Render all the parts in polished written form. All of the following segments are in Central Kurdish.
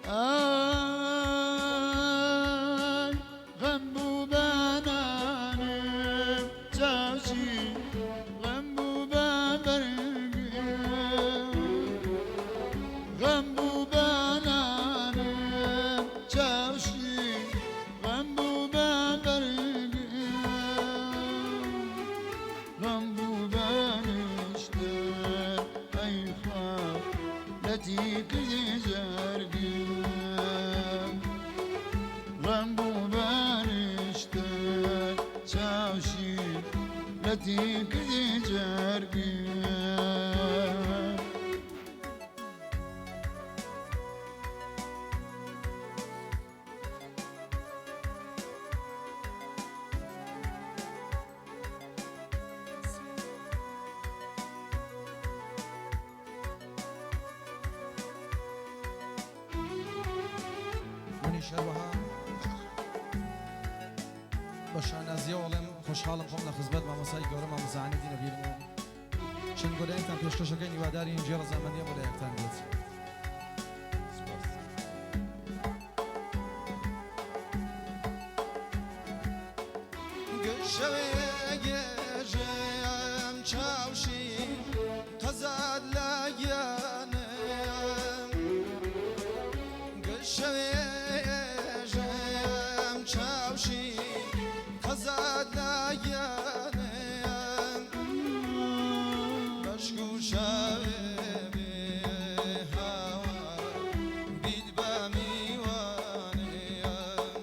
ئای غەم بوو بە نانم چاوشی غەم بوو بە بەرگم غەم بوو بە نانم چاوشی غەم بوو بە بەرگم غەم بوو بە نیشتن ئەی خوا لەتی کردی جەرگم غەم بوو بە نیشتن چاوشی لەتی کردی جەرگم. منیش هەروەها بە شانازیەوە ئەڵێم خۆشحاڵم خۆم لە خزمەت مامۆستای گەورە مامۆستا عەلی دینەبیرم و چەند گۆرانیتان پێشکەشەکەین هیوادارین جێ ڕەزامەندی هەموو لایەکتان بێت. سپاس. گشەوێ گێژێم چاوشی قەزاد لە گیانم گشەوێ ژێم چاوشی قەزاد لە گیانم بەشک و شاوێ بێ هاوار بیت بە میوانیم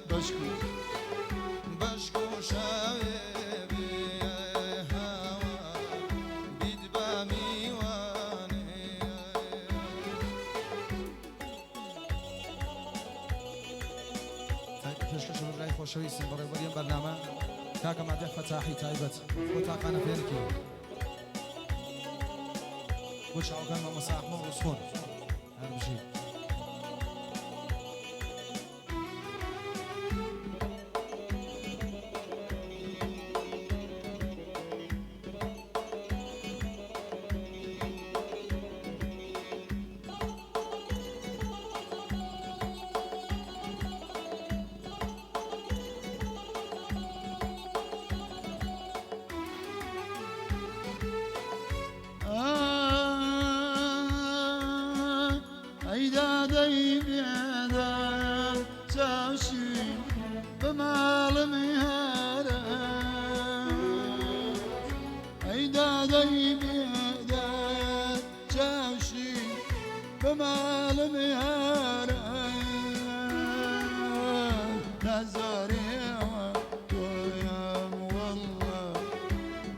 بەشک و بەشک و شاوێ بێ هاوار بیت بە میوانیم. پێشکەشە بە برای خۆشەویستم بەڕێوبەری ئەم بەرنامە کاکە مادیح فەتاحی تایبەت بۆ تاقانە فێنکی بۆ چاوەکان مامۆستا ئەحمەد ڕوسخۆن هەر بژی. ئەی دادەی بێداد چاوشی بە ماڵم هەرە ئەی دادەی بێداد چاوشی بە ماڵم هەرە نازارێوە تۆیام واللە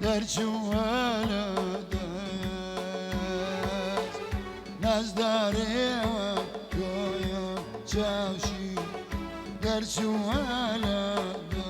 دەرچووە لە دەست نازدارێوە تۆیام چاوشی دەرچووە لە دەست.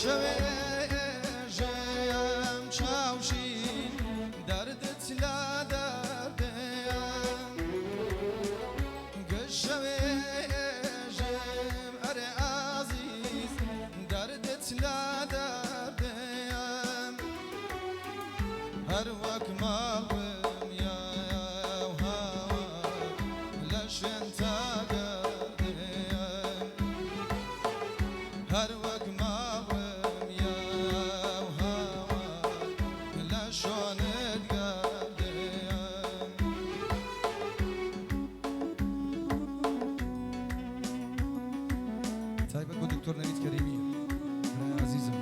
شەوێ ژێم چاوشین دەردت لا دەردم گشەوێ ژێم ئەرێ ئازیز دەردت لا دەردم هەر وەک ماڵم یا و هاوار لە شوێن تا گەردم هەر وەک ماڵم یا و هاوار لە شۆنت گەردم. تایبەت بۆ دکتۆر نەوید کەریمی برای ئازیزم.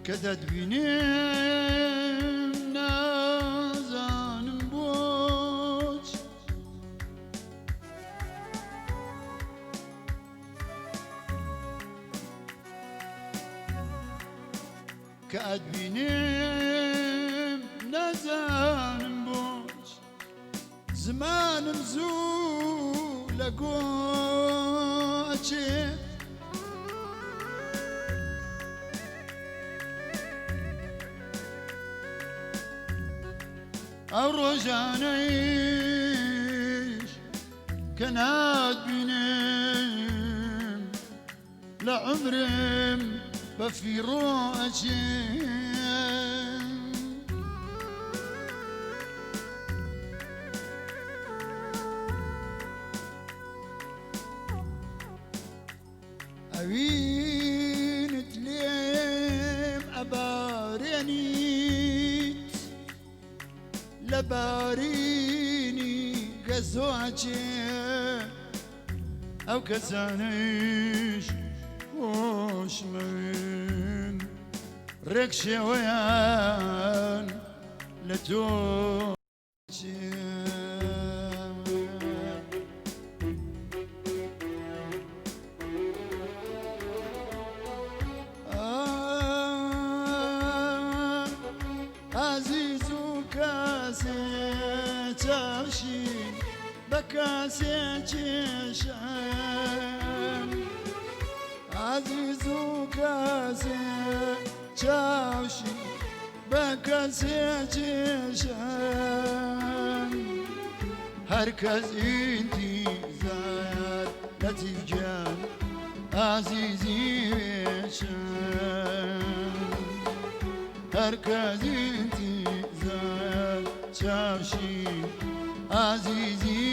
کە دەتبینم نازانم بۆچ کە ئەتبینم نازانم بۆچ زمانم زوو لە گۆ ئەچێت. ئەو ڕۆژانەیش کە ناتبینم لە عومرم بە فیڕۆ ئەچێ. ئەوینت لێم ئەبارێنیت لە بارینی گەزۆ ئەچێ ئەو کەسانەیش خۆشمەوێن ڕێک شێوەیان لە تۆ ئازیز و کاسێ چاوشی بە کاسێ کێشم ئازیز و کاسێ چاوشی بە کەسێ کێشم هەر کەس ئینتیزار لەتیف گیان ئازیزی وێشم هەر کەس ئینتیزار چاوشی ئازیزی.